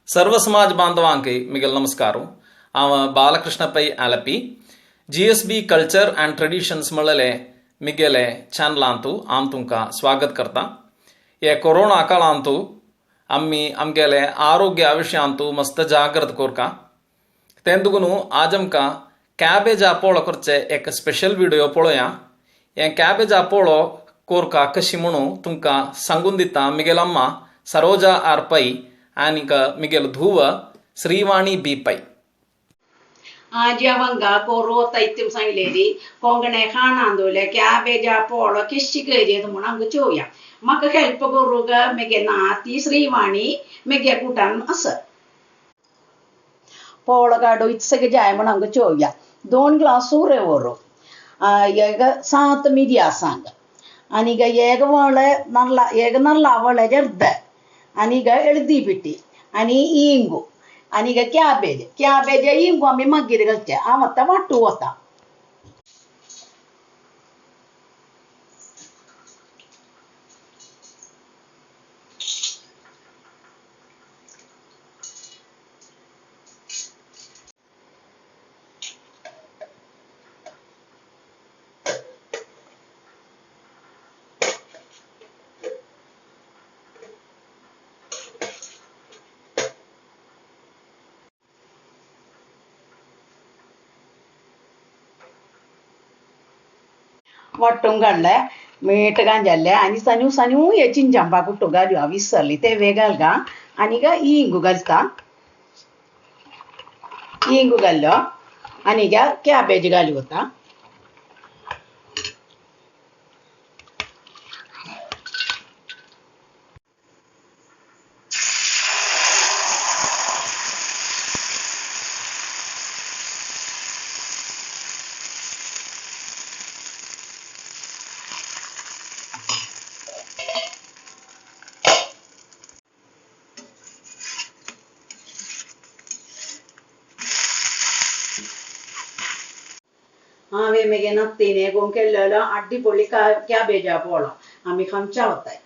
सर्व समाज बांधवांक मिगेल नमस्कार. हांव Balakrishna Pai Alleppey, GSB culture and traditions म्हणलेले मिगेले चॅनलांतू हांव तुमकां स्वागत करता. हे कोरोना काळांतू आमी आमगेले आरोग्या विशयांतू मस्त जाग्रत करका. तें दुगून आज आमकां कॅबेजा पोळो करचे एक स्पेशल व्हिडिओ पळोवया. हे कॅबेजा पोळो कोरका कशी म्हणून तुमकां सांगून दिता मिगेल अम्मा सरोजा आर पै आनीक मिगेल धुव श्रीवाणी बी पै. आज हांगा कोरो तैत्यम सांगलेली कोंकणे खाणांदोले कॅबेजा पोळो कशी करयत म्हूण हांगा चोवया. म्हाका हेल्प करूंक मेगे नाती श्रीवाणी मेगे कुटान आसा. पोळो काडू इतसगे जाय म्हूण हांगा चोवया. 2 ग्लास सुरे व्हरू, एक 7 मिरया सांग, आनीक एक वळे नल्ला, एक नल्ला वळेचे अर्द, आनीक हळदी पिठी आनी इंगू आनीक कॅबेज. कॅबेज इंगू आमी मागीर घालचे. हांव आतां वांटू वता. वांटूंक घालले, मीठ घालले आनी सनू सनू हे चिंचांपा कुट्टू घालयो. हांव विसरली तें घाल गा. आनीक इंगू घालता, इंगू घाल्लो आनी कॅबेज घालू वता. हांवें मेगे नत्तीने गोंव केल्लो अड्डीपोळी कॅबेजा पोळो आमी खामच्या वताय.